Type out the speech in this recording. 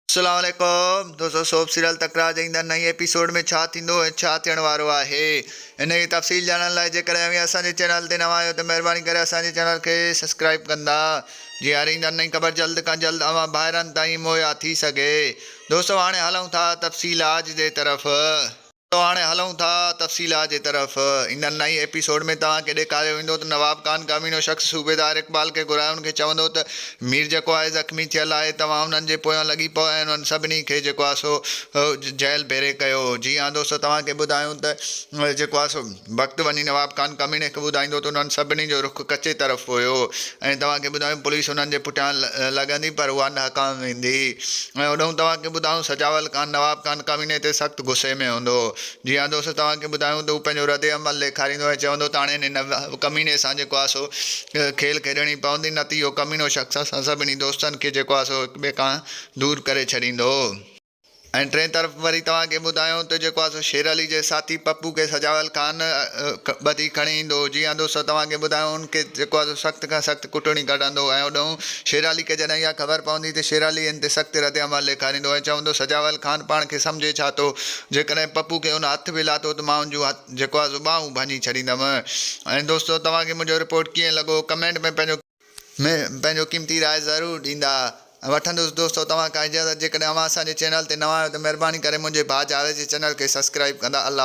السلام عليڪم دوستو سوپ سيريل تڪرار جي ايندڙ نئين ايپيسوڊ ۾ ڇا ٿيندو ۽ ڇا ٿيڻ وارو آهي ان جي تفصيل ڄاڻڻ لاء جيڪڏهن اوهين اسان جي چينل تي نوان آهيو ته مهرباني ڪري اسان جي چينل کي سبسڪرائب ڪندا جيئن هر ايندڙ نئين خبر جلد کان جلد اوهان ڀائرن تائين مهيا ٿي سگهي دوستو هاڻي هلون ٿا تفصيلات جي طرف. تو هاڻي هلون ٿا تفصيلا جي طرف. ايندڙ نئين ايپيسوڊ ۾ توهان کي ڏيکاريو ويندو ته نواب خان ڪميڻو شخص صوبيدار اقبال کي گهرائي ان کي چوندو ته مير جيڪو آهي زخمي ٿيل آهي توهان انهن جي پويان لڳي پئو ۽ انهن سڀني کي جيڪو آهي سو جيل ڀيري ڪيو. جي ها دوستو توهان کي ٻڌايون ته جيڪو آهي سو وقت وڃي نواب خان ڪميڻي کي ٻڌائيندو ته انهن سڀني جو رخ ڪچي طرف هيو ۽ توهان کي ٻڌايون پوليس انهن جي پٺيان لڳندي پر اها ناڪام ويندي. ۽ هوڏانهن توهان کي ٻڌايون سجاول خان نواب خان ڪميني تي سخت غصي ۾ هوندو هو. جي ها دوستو توهان کي ٻڌايون ته هو پنهنجو رد عمل ڏيکاريندو ۽ چوندو ته هاڻي هن ڪميني سان جيڪو آهي سو کيل کيڏڻي پوندي نه ته اهو ڪمينو شخص اسان سڀني دوستن کي جيڪو آهي سو هڪ ٻئي کان دور ڪري ڇڏيندو. ۽ ٽئين طرف وري توهان کي ٻڌايون ته جيڪو آهي سو شير علي جي ساٿي پپو کي سجاول خان ٻڌي کڻي ايندو هو. جي ها دوستو توهان کي ٻڌايون ان کي جيڪو آهي سو سخت کان سخت ڪٽڻي ڪڍندو ۽ هوڏانهن شير علي کي جڏهن اها خبر پوندي ته شير علي هن تي سخت رد عمل ڏيکاريندو ۽ چوندو سجاول خان پاڻ کي سمجهي ڇا ٿو جيڪڏهن پپو کي ان هٿ به لاٿو ته مان ان جون جيڪو آهي سو ٻانهون ڀڃي ڇڏيندم ۽ دوستو توهان کي منهنجو رپورٽ ڪيئن لڳو ڪمينٽ ۾ پنهنجو ۾ پنهنجو قيمتي راء ضرور ڏيندا ۽ وٺندس دوستو توهان کان اجازت جيڪڏهن اوهان اسان جي چينل تي نوان آهيو ته مهرباني ڪري منهنجي ڀاء جاويد جي چينل کي سبسڪرائيب ڪندا الله.